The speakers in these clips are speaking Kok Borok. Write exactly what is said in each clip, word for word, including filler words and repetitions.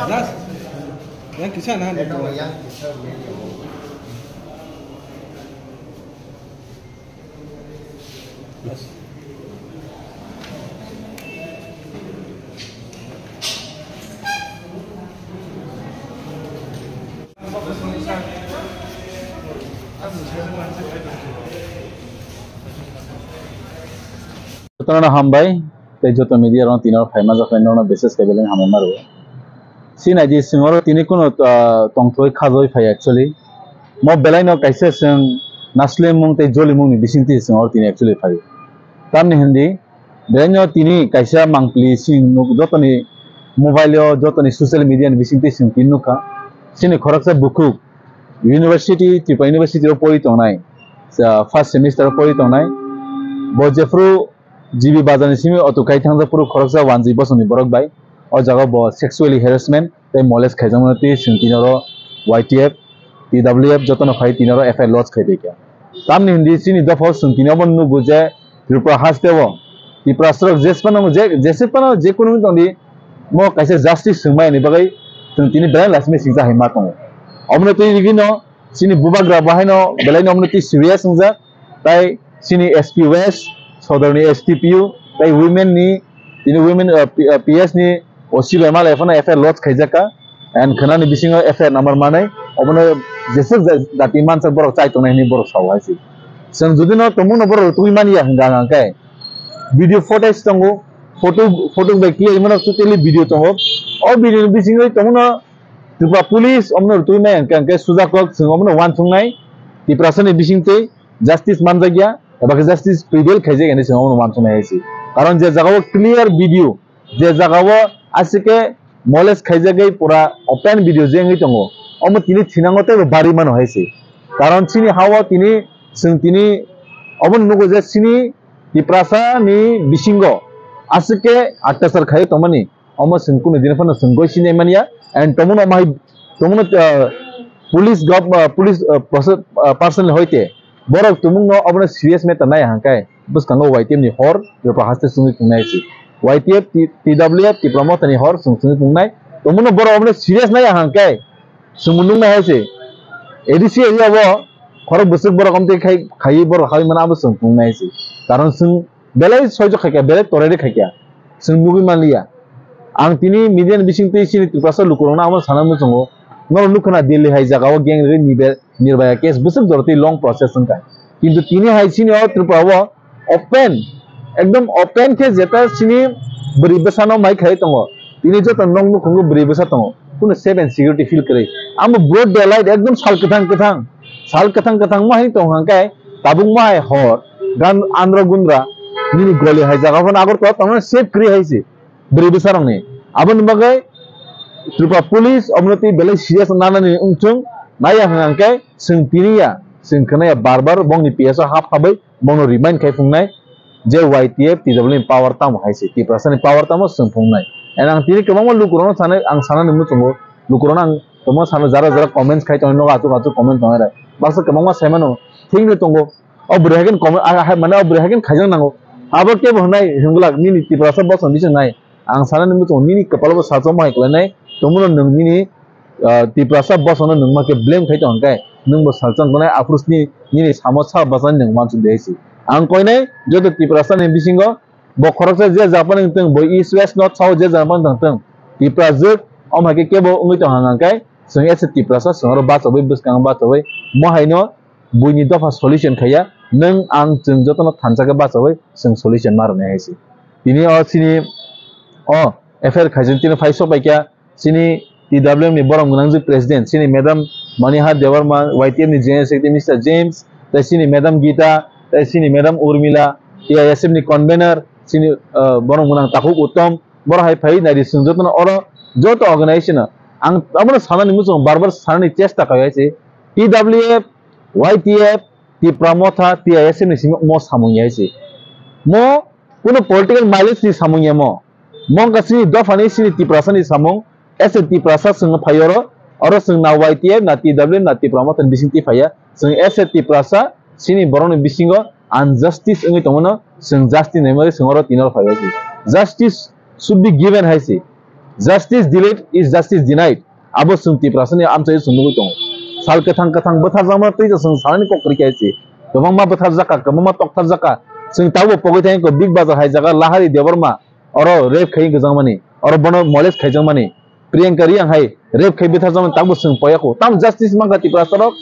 Last. Yang kisah nah. Jotono hambai, tei joto media rok tini o phaima jak norokno bises khe belai hambai ma rwo. Sinai di, chwng oro tini kunu, ah, tongthoi khajoi phai actually. Mo belai no kaisa chwng naslemung tei jolimung ni bisingtwi chwng oro tini actually phai. Tamni hindi, belai no tini kaisa mangpili chwng nuk jotoni mobile o, jotoni social media ni bisingtwi chwng tini nukha. Chini khoroksa bukhuk University, Tripura University o pori tongnai, ah, first semester o pori tongnai. Bo jephru G B bazar ni simi auto kai thangjak phuru khoroksa wanjwi bosongni borok bai o jaga bo sexually harassment tei molest khaijakmani twi chwng tini oro Y T F, T W F jotono phai tini oro F I R lodge khai bai kha. Tamni hindi chini dophao chwng tini obo nugo je Tripura haste o Tiprasarok jesphano je, jesphano je kunu wngwi tongdi mo kaisa justice swngmani bagwi chwng tini belai laisima singcha hai ma tongo. Omono twi rigino chini bubagra bo haino belai no omono twi serious wngjak. Tai chini S P West, Sodorni S T P U, tai women ni, tini women, uh, P-, uh, P S ni O C bai malai phano F I R lodge khaijak kha, and khwnani bisingo F I R number manwi, obono jeswk ja-, jati mansak borok chai tongnai hinwi borok sao hai se. Chwng jodi no tongmung no borok rwtugwi manya hwnka hwnka khe video footage tongo, photo, photo bai kiyai mano totally video tongo, o video ni bisingo tongmung no Tripura police omono rwtugwi maya hwnka hwnka khe sujakok chwng omono uansuknai Tiprasa ni bisingtwi justice manjakya, eba khe justice prevail khaijakya hinwi chwng omono uansuknai hai se. Karon je jagao clear video, je jagao aswkhe molest khaijagwi pura open video je wngwi tongo, omo tini thinango teibo barwi mano hai se. Karon chini hao tini chwng tini omono nugo je chini Tiprasa ni bisingo aswkhe attachar khai tongmani. Omo chwng kunu din phano chwng goi sinai manya, and tomono omo hai, tomono, ah, police gov-, ah, police, ah, proce-, ah, person hoite borok tumungno obono serious matter nai hangkai bwskango Y T F ni hor Tripura haste chwngwi tongnai se. Y T F, T-, T W F Tipra Motha ni hor chwng chwngwi tongnai. Tomono borok obono serious nai hangkai chwngbo nuknai hai se. A D C area o khorok bwswk borok omtwi khai, khaiwi borok hai mano abo chwng tongnai se. Karon chwng belai soijo khaikha, belai torairwi khaikha, chwng nugwi manliya. Ang tini media ni bisingtwi chini Tiprasa lukurokno amo sana muchungo, norok nukha na Delhi hai jagao gang rwgwi Nibe-, Nirbhaya case bwswk jorotwi long process wngkha. Kintu tini hai chini o Tripura o open, ekdom open khe jeta chini bwrwi bwsano mai khai tongo, tini joto nok nukhungo bwrwi bwsa tongo, kunu safe and security feel kwrwi. Amo broad daylight ekdom sal kwthang kwthang, sal kwthang kwthang mo hai tong hangkhe tabuk mo hai hor gan andro gundra nini goli hai jaga phano Agartala tongmani safe kwrwi hai se bwrwi bwsarokni. Aboni bagwi Tripura police omono tei belai serious nanani wngthung naiya hwnka hwnkhe chwng tiniya chwng khwnaya bar bar bongni P S o hap habwi bongno remind khai phungnai je Y T F T W ni power tamo hai se Tiprasa ni power tamo chwng phungnai. And ang tini kwbangma lukurokno sanai, ang sanani muchungo lukurokno ang kwbangma sano jara jara comments khai tongnai nogo achuk achuk comment tongnai rai baksa kwbangma saimano thikno tongo. O bwrwi hai khe comment, ah, hai, mane o bwrwi hai khe khaijak nango. Abo kebo hwnai hwnglak nini Tiprasa bosong bising nai. Ang sanani muchungo nini kwpalo bo salsa mohai kwlainai. Tongmano nwng nini, ah, Tiprasa bosongno nwng ma khe blame khai tong khe nwng bo salsa tongnai aphuru sini nini samo sa bachani nwng uansuk de hai se. Ang koinai joto Tiprasa ni bisingo bo khoroksa je jaga phano wngtong, bo East West North South je jaga phano wngtong. Tiprajwk omo hai khe kebo wngwi tong hang khe chwng as a Tiprasa chwng oro bachawi bwskango bachawi mo haino buini dopha solution khaiya, nwng ang chwng jotono thansa khe bachawi chwng solution ma rwnai hai se. Tini o chini o F I R khaijak tini phai sok bai kha chini T W M ni borok gwnangjak president chini madam Maniha Debbarma, Y T F ni General Secretary Mister James, tei chini madam Gita, tei chini madam Urmila, T I S F ni convener chini, ah, borok gwnang Takhuk Uttom, borok hai phai nai di chwng jotono oro joto organization no ang abono sanani muchung bar bar sanani chesta khaio hai se. T W F, Y T F, Tipra Motha, T I S F ni simi mo samung ya hai se. Mo kuno political mileage ni samung ya mo. Mo wngkha chini dopha ni chini Tiprasa ni samung. As a Tiprasa chwng phai oro, oro chwng na Y T F, na T W F, na Tipra Motha ni bising ti phaiya. Chwng as a Tiprasa chini borok ni bisingo injustice wngwi tongmano chwng justice naimani chwng oro tini oro phaibai se. Justice should be given hai se. Justice delayed is justice denied. Abo chwng Tiprasa ni amchai chwng nugwi tongo. Sal kwthang kwthang bwtharjakma twi chwng sanani kok kwrwi khe hai se. Kwbangma bwtharjak kha, kwbangma toktarjak kha. Chwng tabuk pogwi thangwi kho Big Bazaar hai jaga Lahari Debbarma oro rape khai gwjakmani, oro bono molest khaijakmani. Priyanka Reang hai rape khai bwtharjakmani tabuk chwng poyakho. Tam justice mankha Tiprasa rok?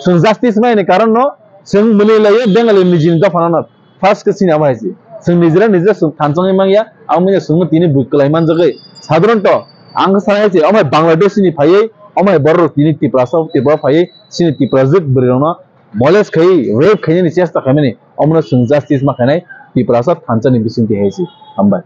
Chwng justice maini karon no chwng mwnwi laiyo Bengali nijini dopha no. First khe chini amo hai se. Chwng nijera nijera chwng thansa wngwi mangya, amo wngya chwngno tini bui kwlai manjagwi. Sadharanto ang khe sana hai se, omo hai Bangladesh ni phaiwi, omo hai borok rok tini Tiprasa, Tripura phaiwi, chini Tiprajwk bwrwi rokno molest khaiwi, rape khainani chesta khaimani, omono chwng justice ma khainai Tiprasa thansa ni bisingtwi hai se. Hambai.